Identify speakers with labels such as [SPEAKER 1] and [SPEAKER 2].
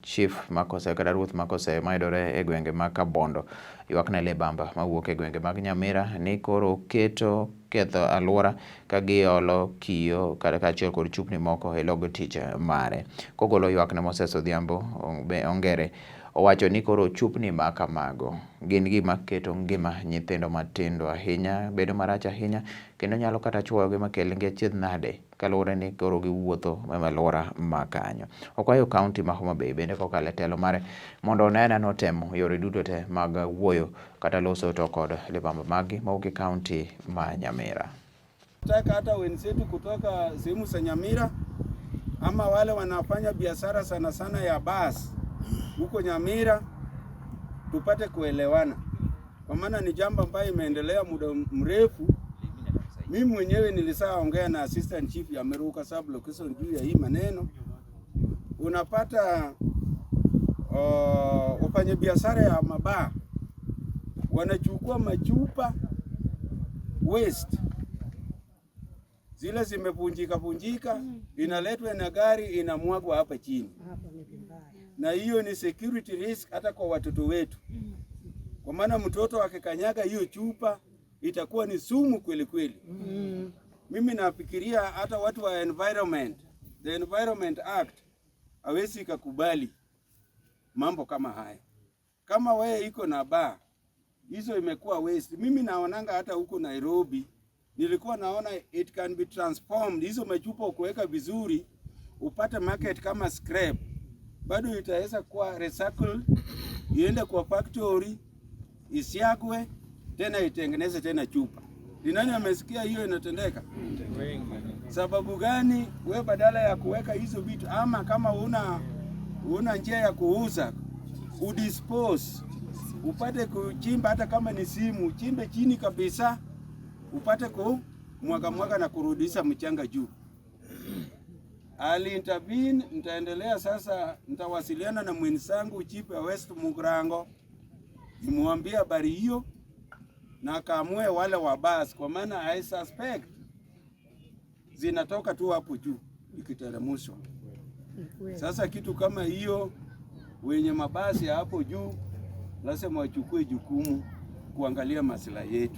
[SPEAKER 1] Chief Makoseyo kata Ruoth Makoseyo mayudore e gwenge mag Kabondo ywak ne libamba mawuok e gwenge mag Nyamira ni koro keto ketho alwora ka giolo kiyo kata kaachiel kod chupni moko e log tich mare. Kogolo ywakne Moses Odhiambo Ongere owacho ni koro chupni ma kamago gin gima keto ngima nyithindo matindo ahinya bedo marach ahinya kendo nyalo kata chuoyogi makel gi achiedh nade kaluwore ni koro giwuotho e alwora ma kanyo. Okwayo kaunti ma Homa Bay bende kokalo e telo mare mondo one ni otemo yore duto te mag wuoyo kata loso to kod libamba maggi mawuok e kaunti ma Nyamira.
[SPEAKER 2] Nataka hata wenzetu kutoka sehemu za Nyamira ama wale wanafanya biashara sana sana ya basi huko Nyamira tupate kuelewana, kwa maana ni jambo ambayo imeendelea muda mrefu. Mimi mwenyewe nilishaongea na assistant chief ya Miruka sub location juu ya hii maneno. Unapata wafanya biashara ya mabaa wanachukua machupa waste zile zimevunjika vunjika, inaletwa na gari inamwagwa hapa chini, na hiyo ni security risk hata kwa watoto wetu, kwa maana mtoto akikanyaga hiyo chupa itakuwa ni sumu kweli kweli. Mimi nafikiria hata watu wa environment, the Environment Act hawezi ikakubali mambo kama haya. Kama wewe iko na baa hizo imekuwa waste. Mimi naonanga hata huko Nairobi nilikuwa naona it can be transformed, hizo machupa ukuweka vizuri upate market kama scrap, bado itaweza kuwa recycled, iende kwa factory isiagwe tena itengeneze tena chupa. Ni nani amesikia hiyo inatendeka? Sababu gani we badala ya kuweka hizo vitu, ama kama una njia ya kuuza udispose, upate kuchimba, hata kama ni simu uchimbe chini kabisa, upate ku mwaga mwaga na kurudisha mchanga juu. Ali intervene, nitaendelea sasa, nitawasiliana na mwenzangu chief ya West Mugirango nimwambie habari hiyo na akaamue wale wa basi, kwa maana I suspect zinatoka tu hapo juu ikiteremshwa. Sasa kitu kama hiyo, wenye mabasi hapo juu lazima wachukue jukumu kuangalia maslahi yetu.